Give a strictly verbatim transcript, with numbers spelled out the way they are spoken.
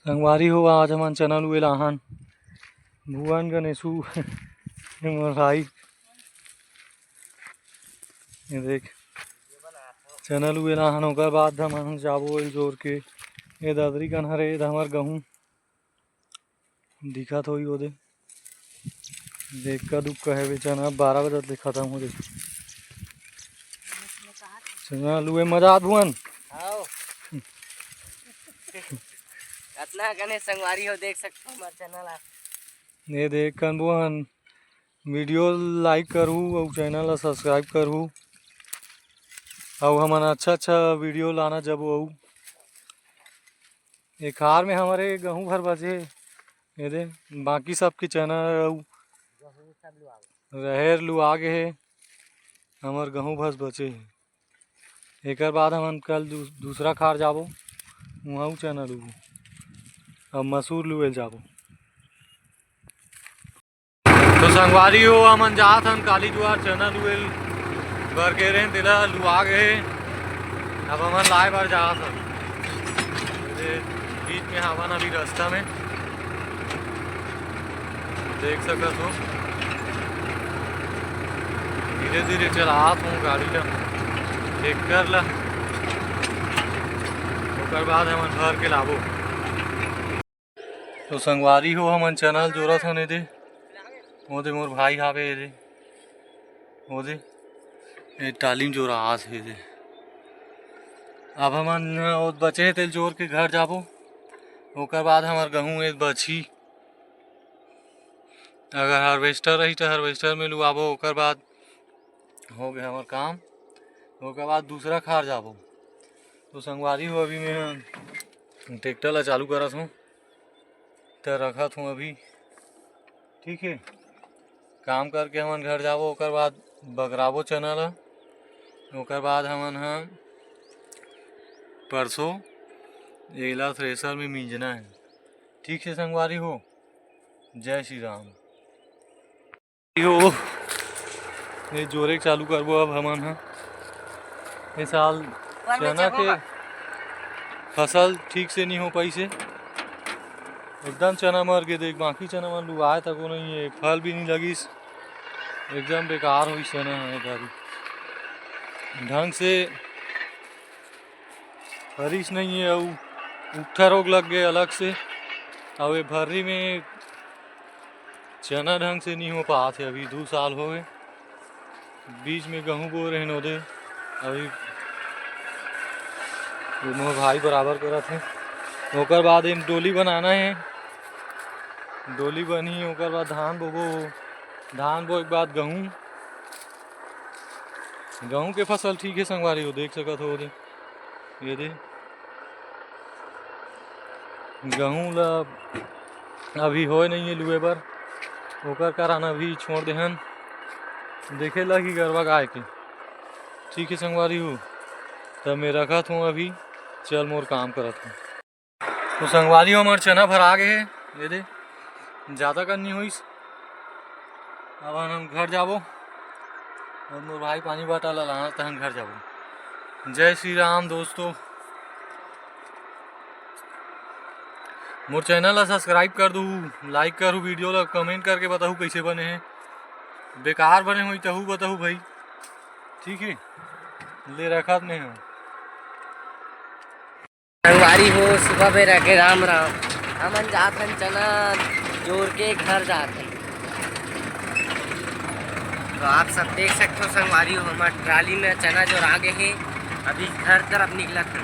संगवारी हो, आज हमन चना लुए लाहन। भुवन गणेशु, ये मोर भाई, ये देख, चना लुए लाहन। ओकर बाद हमन जाबो एल जोर के। ये ददरी कन हरे, ये हमर गहूँ दिखत होई ओदे। देख का दुख कहे बे, चना बारह बजे ले खत्म हो जाई। चना लुए मजा आत भुवन। आओ। कतना कने संगवारी हो, देख सकथो हमर चैनल ला। ये देख कन भुवन, video like करहू अउ चैनल ला subscribe करहू, अउ हमन अच्छा अच्छा video लाना जबो। अउ एखार में हमरे गहूँ भर बचे, ये दे, बाकी सब के चना अउ रहेर लुआ गे हे, हमर गहूँ भर बचे हे। एकर बाद हमन कल दू-, दूसरा खार जाबो, उहाँ चना लुबो, अब मसूर लुए जाबो। तो संगवारी हो, हमन जात हन काली जुआर चना लुएल बर गे रहेन, तेला लुआ गे हे। अब हमन लाए बर जात हन। ये बीच में हावन अभी रास्ता में, देख सकत हो। धीरे धीरे चलात हूँ गाड़ी ला, ट्रैक्टर ला, ओकर बाद हमन भर के लाबो। तो संगवारी हो, हमन चना ल जोरत हन एदे, ओदे मोर भाई हावे एदे, ओदे ए टाली म जोरात हे एदे। अब हमन ओ बचे हे तेल जोर के घर जाबो, ओकर बाद हमर गहूँ ए बचही। अगर harvester रही त harvester में लुआबो, ओकर बाद हो गया हमर काम। ओकर बाद दूसरा खार जाबो। तो संगवारी हो, अभी मैं ट्रैक्टर ला चालू करत हूँ, त रखत हूँ अभी, ठीक है। काम करके हमन घर जाबो, ओकर बाद बगराबो चना ला। ओकर बाद हमन ह परसों एला थ्रेसर में मिंजना है, ठीक है संगवारी हो। जय श्री राम। हो, ये जोरे के चालू करबो अब हमन ह। ये साल चना के फसल ठीक से नहीं हो पाइस हे, एकदम चना मर गे। देख, बाकी चना मन लुआए तको नहीं है, फल भी नहीं लगिस, एकदम बेकार होइस चना ह। ये दारी ढंग से फरिस नहीं है, अउ उकठा रोग लग गए अलग से। अउ ये भर्री में चना ढंग से नहीं हो पात हे। अभी दू साल हो गए, बीच में गहूँ बो रहे ओदे, अभी वो मोर भाई बराबर करत हे। ओकर बाद एम डोली बनाना है, डोली बनही, ओकर बाद धान बोबो, धान बोए के बाद गहूँ, गहूँ के फसल ठीक है संगवारी हो, देख सकत हो ओदे। ये दे, गहूँ ला अभी होए नहीं है लुए बर, ओकर कारण अभी छोड़ देहन, देखे लगही गरवा गाय के। ठीक है संगवारी हो, तब मैं रखत हूँ अभी, चल मोर काम करत हूँ। तो संगवारी हो, हमर चना भरा गे हे, ये दे, ज़्यादा कन नहीं होइस। अब हम घर जाबो अउ मोर भाई पानी बाटा ला लाना, तहन घर जाबो। जय श्री राम दोस्तों, मोर चैनल ला subscribe कर दू, like करू, video ला comment करके बताहू कैसे बने हे। बेकार बने होई तहू बताहू भाई, ठीक है। ले रखत नहीं हूँ। संगवारी हो, सुबह बेरा के राम राम। हमन जात हन चना जोर के घर जात हन। तो आप सब देख सकते हो संगवारी हो, हमार ट्राली में चना जोर आ गए हे। अभी घर तरफ निकलत हन।